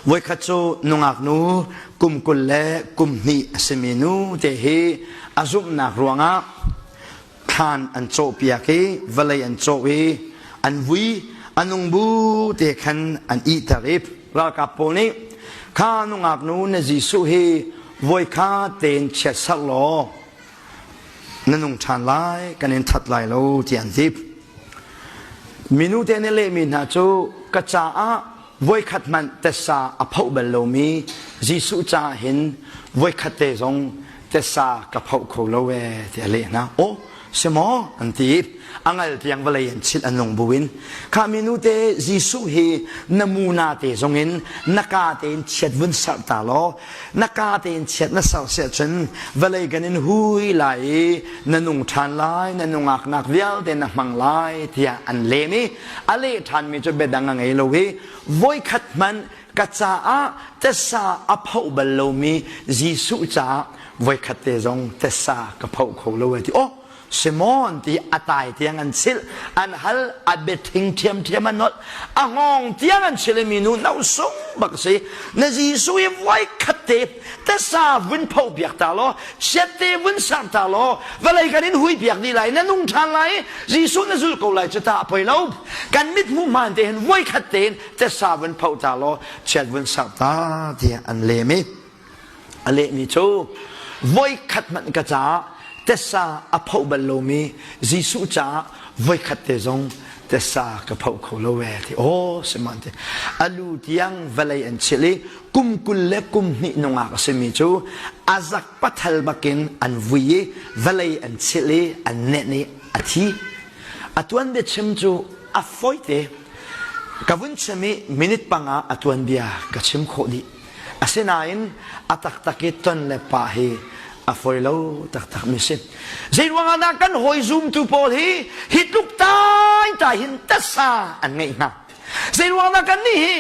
Voikhat cu nungak nu kum 20 le kum hnih a simi nu te hi a zumhnak ruangah thlan an cawhpiak i vawlei an cawh i an vui a nung bu te khan an ihter i ralkap pawl nih kha nungak nu na Jesuh hi voikha tein chiatserh law na nung ṭhan lai kan in that lai lo ti an ti. Minu te nih lehmi hna cu ka caah voikhat hmanh tessa a phoh bal lomi Jesuh caah hin voikhat te zong tessa ka phoh kho lo ee tiah a leh hna. Aw si maw an ti. A ngal tiang vawlei an chilh an nung buin kha minu te Jesuh hi na muna te zong in na ka tein chiat vun serh ta law na ka tein chiat na serh siah cun vawlei kan in hui lai i na nung ṭhan lai na nungaknak vialte na hmang lai tiah an lem i a leh ṭhanmi cu biadang a ngei lo i voikhat hmanh ka caah tesa a phoh bal lomi Jesuh caah voikhat te zong tesa ka phoh kho lo a ti. Oh, Simon ti a tai tiang an chilh an hal a biathing ṭhiamṭhiam an nolh a hngawng tiang an chilh i minu no sung bak si na Jesuh i voikhat te tasa vun pho piak ta law chiat te vun ser ta law vawlei kan in hui piak dih lai na nung ṭhan lai Jesuh na zul ko lai cu ta a poi lo kan mit hmuh hmaan te hin voikhat tein tasa vun pho ta law chiat vun ser ta tiah an lem i A lehmi cu voikhat hmanh ka caah tessa a phoh bal lomi Jesuh caah voikhat te zong tessa ka phoh kho lo ee ti aw siman ti a lu tiang vawlei an chilh i kum 20 le kum hnih nungak a simi cu a zak pathal bakin an vui i vawlei an chilh i an nenh i a thi a tuanbia chim cu a fawite ka vun chim i minute panga a tuanbia ka chim khawh dih Asinain a taktak i ton le pah hi a fawi lo taktak mi si. Zei ruangah dah kan hawi zumtu pawl hi hi tluk tai tai hin tasa an ngeih hnga? Zei ruangah dah kan nih hi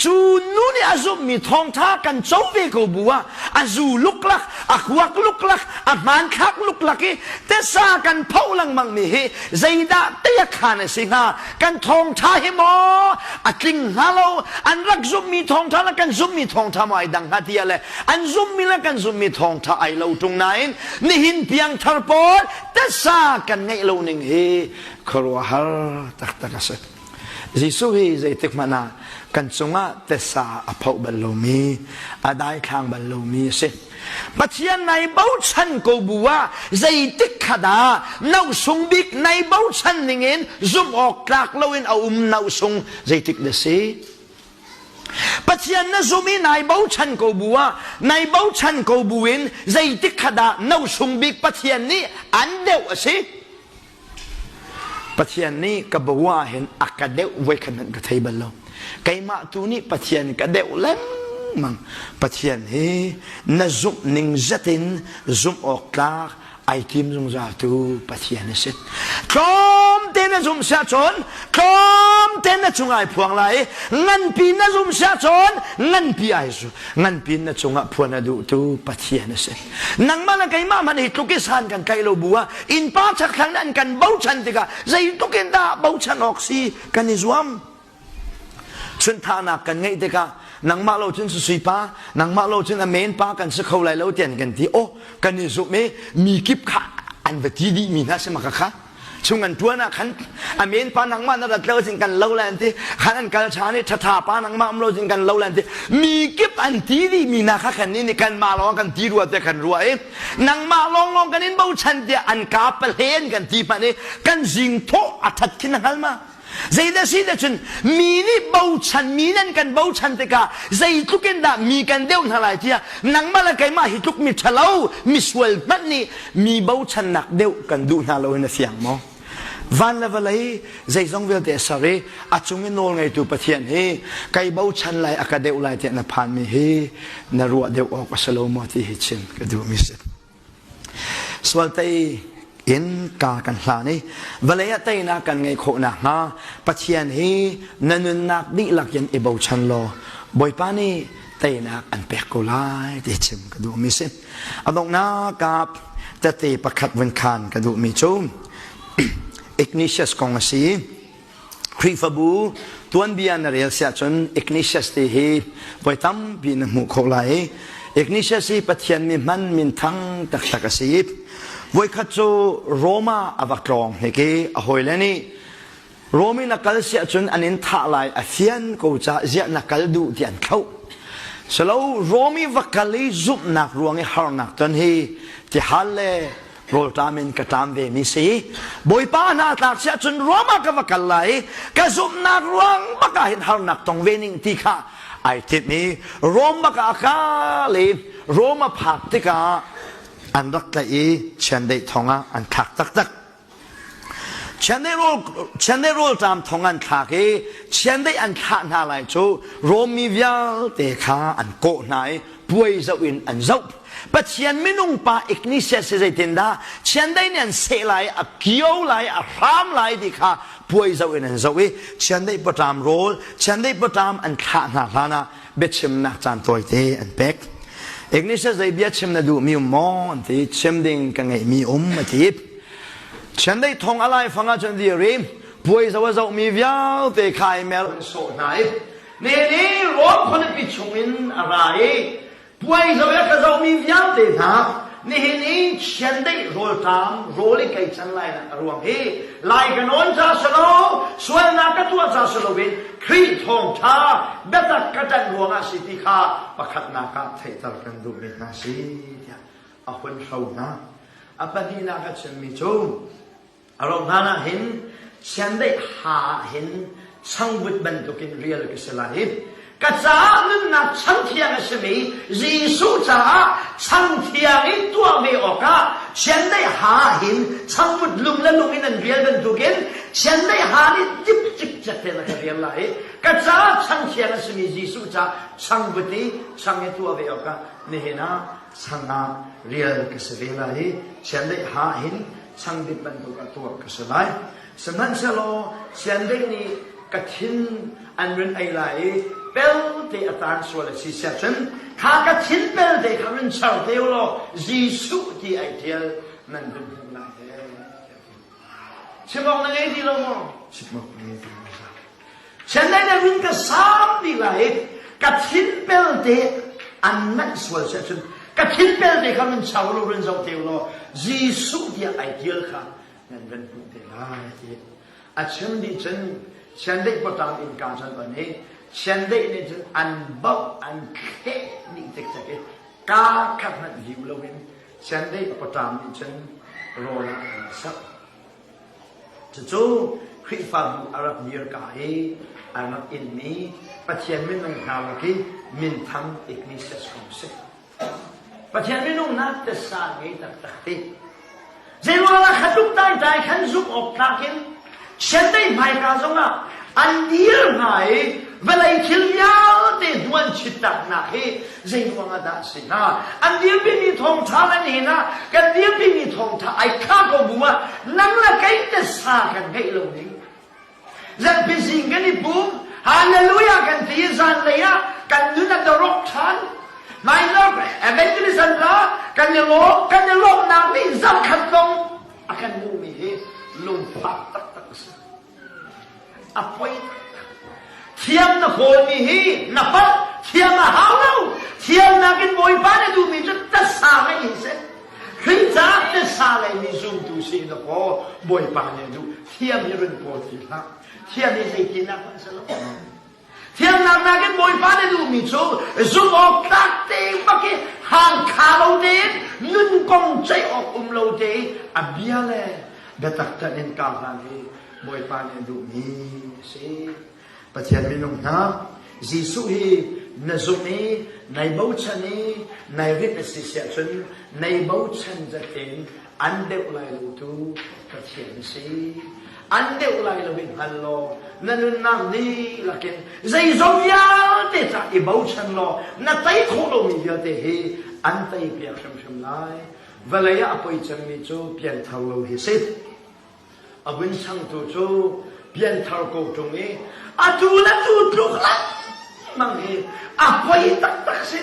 cu nu nih a zumhmi thawngtha kan co ve ko bu ah a zu luklak, a huak luklak, a hmanthlak luklak i tasa kan pho lengmang mi hi zeidah tei a khan a si hnga? Kan thawngtha hi maw a tling hnga lo an rak zumhmi thawngtha le kan zumhmi thawngtha maw ai dang hnga ti le an zumhmi le kan zumhmi thawngtha ai lo ṭung nain nihin piangthar pawl tasa kan ngeih lo ning hi khuaruahhar taktak a si. Jesuh hi zeitik hmanh ah kan cungah tesa a phoh bal lomi a daithlang bal lomi a si. Pathian nai bochan ko bu ah zeitik kha dah nosung bik nai bochan ningin zumh awk tlak loin a um nosung zeitik na si? Pathian na zum i nai bochan ko bu ah nai bochan ko bu in zeitik kha dah nosung bik Pathian nih an deuh a si? Pathian nih ka bua hin a ka deuh voikhat hmanh ka thei bal lo. Keimah tu nih Pathian ka deuh lengmang. Pathian hi na zumh ning zat in zumh awk tlak ai tim zungzal tu Pathian a si. Tlawmte na zumh siah cun tlawmte na cung ai phuang lai i nganpi na zumh siah cun nganpi ai zu nganpi na cungah phuan a duhtu Pathian a si. Nangmah le keimah hmanh hi tluk i san kan tlaih lo bu ah innpa chakthlang nih an kan bochan tikah zeitluk in dah bochan awk si kan i zuam. Chunthahnak kan ngeih tikah nangmah lo cun susui pa, nangmah lo cun a men pa kan si kho lai lo tian kan ti. Oh, kan i zumh i mi kip kha an va ti dih mi hna si ma ka kha. Chung an tuan ah khan a men pa nangmah na rat lo cun kan lo lai an ti khan an kal ṭhan i ṭhatha pa nangmah um lo cun kan lo lai an ti mi kip an ti dih mi na kha kan nih kan mah lawng kan ti rua tiah kan ruah i nangmah lawnglawng kan in bochan tiah an ka pahlen kan ti hmanh i kan zing thawh a ṭhat khin na hngal ma Zeidah si dah cun mi nih bochan mi nan kan bochan tikah zeitluk in dah mi kan deuh hna lai tiah nangmah le keimah hi tluk mi ṭhalo misual hmanh nih mi bochannak deuh kan duh hna lo in a fiang maw? Van le vawlei zeizong vialte a ser i a cung i nawl ngeitu Pathian hi kai bochan lai a ka deuh lai tiah na phanmi hi na ruah deuh awk a si lo maw ti hi chim ka duhmi si. Sual tei in ka kan hlan i vawlei ah teinak kan ngeih khawh nakhnga Pathian hi na nunnak dihlak in i bochan law Bawipa nih teinak an pek ko lai ti chim ka duhmi si. A donghnak ah tete pakhat vun khan ka duhmi cu Ignatius kong a si. Khrihfabu tuanbia na rel siah cun Ignatius ti hi voi tampi na hmuh khawh lai. Ignatius hi Pathian mi hman minthang taktak a si. Voikhat cu Roma a va tlawng hnik i a hawile nih Rom in a kal siah cun an in thah lai a fian ko caah ziah na kal duh ti an thlauh. Silo Rom i va kal i zumhnak ruang i harnak ton hi tihal le rawlṭam in ka ṭam ve mi si. Bawipa hna tlak siah cun Rom ah ka va kal lai i ka zumhnak ruang bak ah hin harnak tong ve ning ti kha ai timh i Rom bak ah a kal i Rom a phak tikah an rak tlaih i chiandeih thong ah an thlak taktak. Chiandeih rawlṭam thong an thlak i chiandeih an thlah hna lai cu Rom mi vialte kha an kawh hna i puai zoh in an zoh. Pathian minung pa Ignatius hi zeitindah chiandeih nih an seh lai, a kio lai, a hram lai ti kha puai zoh in an zoh i chiandeih paṭam rawl, chiandeih paṭam an thlah hna hlanah biachimnak caan tawite an pek. Ignatius zei bia chim na duhmi um maw an ti chim ding ka ngeihmi um a ti. Chiandeih thong a laifang ah cun dir i puai zo a zohmi vialte kha i mer an sawh hna i ne ni Rom khualipi chungin a ra i puai zo a ka zohmi vialte hna nihin i chiandeih rawlṭam rawl i kei can lainak a ruang hi lai ka nawn ca si lo sualnak ka tuah ca si loin Khrih thawngṭha biatak ka ṭanh ruangah si ti kha pakhatnak ah theihter kan duhmi hna si tiah a hun hro hna. A pahnihnak a chimmi cu a ro hlan ah hin chiandeih ha ah hin changvut bantukin rial ka si lai i ka caah nunnak changthiang a simi Jesuh caah changthiang in tuah ve awkah chiandeih ha ah hin changvut lung le lung in an rial bantukin chiandeih ha nih dip cikcek tein a ka rial lai i ka caah changthiang a simi Jesuh caah changvut i chang i tuah ve awkah nihin ah chang ah rial ka si ve lai i chiandeih ha hin changdip bantuk ah tuah ka si lai. Sihmanhsehlaw chiandeih nih ka thin an run ei lai i pelte a taan sual a si siah cun kha ka thin pelte kha run char te u law Jesuh ti ai ṭial nan run hmuh lai he. Chim awk na ngei ti lo maw? Chim awk na ngei ti lo. Chiandeih nih run ka saam dih lai i ka thin pelte an manh sual siah cun ka thin pelte kha run char u law run zoh te u law Jesuh tiah ai ṭial kha nan van hmuh te lai ti a chim dih cun chiandeih pawṭam innka cun on i chiandeih nih cun an bauh an thleh dih cikcek i kaa khat hmanh hiu loin chiandeih pawṭam nih cun rawl ah an sak cucu Khrihfabu a rak dirka i a rak inmi Pathian minung hna lak i minthang Ignatius kong si. Pathian minung nak tasa ngei taktak ti. Zeiruangah kha tluk taitai khan zumh awk tlak in chiandeih hmaika zongah an dir hna i vawlei thil vialte hnuan chittaknak hi zeiruangah dah a si hnga? An dirpimi thawngṭha le nihin ah kan dirpimi thawngṭha ai khah ko bu ah nang le kei tasa kan ngeih lo ning Zarhpi zing kan i pum, hallelujah kan ti i zanlei ah kan nun a dorok ṭhan. Minor evangelism la kan i lawm, kan i lawmhnak nih zarkhat lawng a kan hmuhmi hi lungfak taktak a si. A poi taktak. Thiam na kawlmi hi na palh, thiam a hau lo. Thiamnak in Bawipa na duhmi cu tasa ngeih hi si. Khrih caah tasa ngeimi zumtu si na kaw Bawipa nih a duh. Thiam hi run kawl ti hlah. Thiam hi zeitinak hmanh si lo. Thiamnak nakin Bawipa nih duhmi cu zumh awk tlak te bak i hangkha lo tein nun kong ceih awk um lo te i a bia le biatak ṭanh in kar hlan hi Bawipa nih a duhmi a si. Pathian minung hna, Jesuh hi na zumh i nai bochan i nai rit a si siah cun nai bochan zatin an deuh lai lo tu Pathian a si. An deuh lai lo i hngal law na nunnak dihlak in zeizong vialte ca i bochan law na tei khawh lomi vialte hi an tei piak hrimhrim lai. Vawlei ah a poi cemmi cu pianthar lo hi si. A vun changtu cu pianthar ko ṭung i atu le tu tluk lengmang hi a poi taktak si.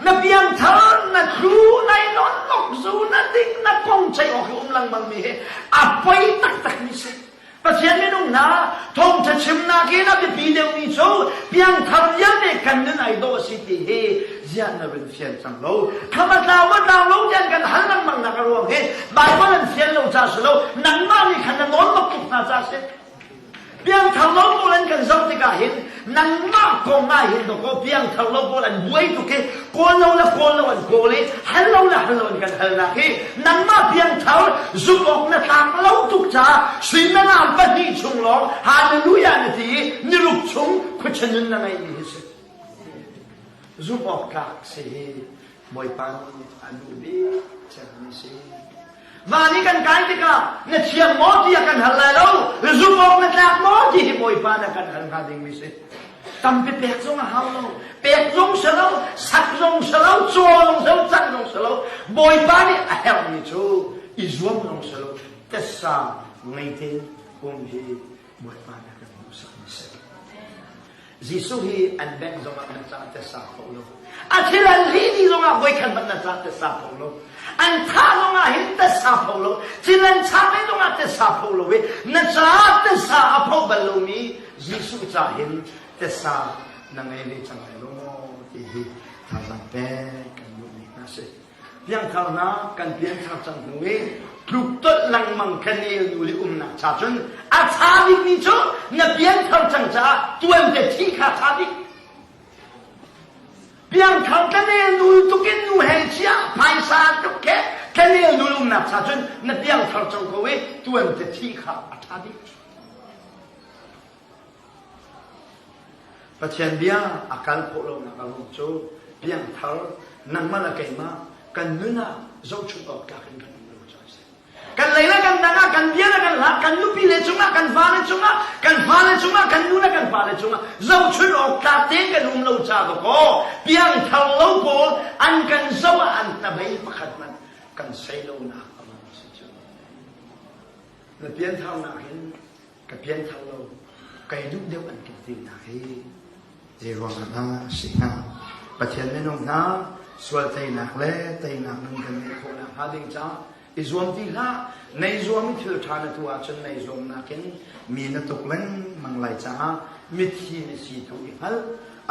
Na piangthar, na thlu, nai nonok, zu na ding, na kong ceih awk hi um lengmang mi hi a poi taktak mi si. Pathian minung hna thawngṭha chimnak in a biapi deuhmi cu piangthar vialte kan nun ai dawh a si ti hi ziah na run fian cang lo. Kham a tlau a tlau lo tiang kan hal lengmang nak a ruang hi Baibal an fian lo ca si lo nangmah nih khan na nawn bak tuk hna ca si. Piangthar lo pawl an kan zoh tikah hin nangmah kong ah hin dawkaw piangthar lo pawl an buai tuk i kawl lo le kawl lo an kawl i hal lo le hal lo an kan halnak hi nangmah piangthar zumh awk na tlak lo tuk caah suimilam pahnih chung lawng hallelujah na ti i niruk chung khuacha nun na ngeihmi hi si. Zumh awk tlak si hi Bawipa nih a duh bik cemmi si. Van i kan kai tikah na thiam maw tiah kan hal lai lo, zumh awk na tlak maw ti hi Bawipa na kan hal hnga dingmi si. Tampi pek zong a hau lo, pek zong si lo, sak zong si lo, caw zong si lo, canh zong si lo. Bawipa nih a herhmi cu i zuam zong si lo, tessa ngei tein um hi Bawipa nih a kan hmuhsakmi si. Jesuh hi an bengh zongah na ca tessa kho lo. A thil an hlih dih zongah voikhat hmanh na ca tessa kho lo. An thah zongah hin tessa pho lo. Thil an chak ve zongah tessa pho lo i na ca tessa a pho bal lomi Jesuh ca hin tessa na ngei ve cang lai lo maw ti hi thazaang pek kan duhmi hna si. Piangtharnak kan pianthar cang hnu i tluk tolh lengmang kan el nu le umnak cha cun a ṭha bikmi cu na pianthar cang caah tuan te thi kha ṭha bik. Piangthar tlanel nul tukin nu hei chia phaisa tuk khe tlanel nul umnak cha cun na piangthar cang ko i tuan te thi kha a ṭha bik. Pathian bia a kal khawh lonak a ruang cu piangthar nangmah le keimah kan nun ah zohchunh awk tlak in kan um lo caah a si. Kan lei le kan dang ah kan bia le kan hla kan nupi le cungah kan fale cungah kan fale cungah kan nu le kan pale cungah zohchunh awk tlak tein kan um lo caah dawkaw piangthar lo pawl an kan zoh ah an hnabei pakhat hmanh kan sei lonak a ruang a si cu. Na piantharnak hin ka pianthar lo kai duh deuh an kan tinak hi zei ruangah dah a si hnga Pathian minung hna sual teinak le teinak nun kan ngeih khawh nakhnga ding caah i zuam ti hlah nei zuam i thil ṭha na tuah ahcun nei zuamnak in mi na tuk lengmang lai caah mithi na si tu i hngal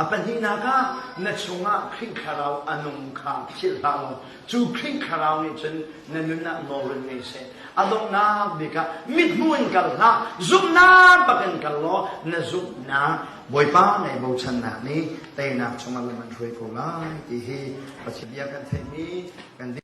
a pahnihnak ah na chungah Khrih thlarau a nung kha philh hlah law Cu Khrih Thlarau nih cun na nun ah nawlrin ngei seh. A donghnak bik ah mithmuh in kal hlah, zumhnak bak in kal law na zumhnak Bawipa nei bochannak nih teinak chungah lam an hruai ko lai ti hi Pathian bia kan theihmi kan.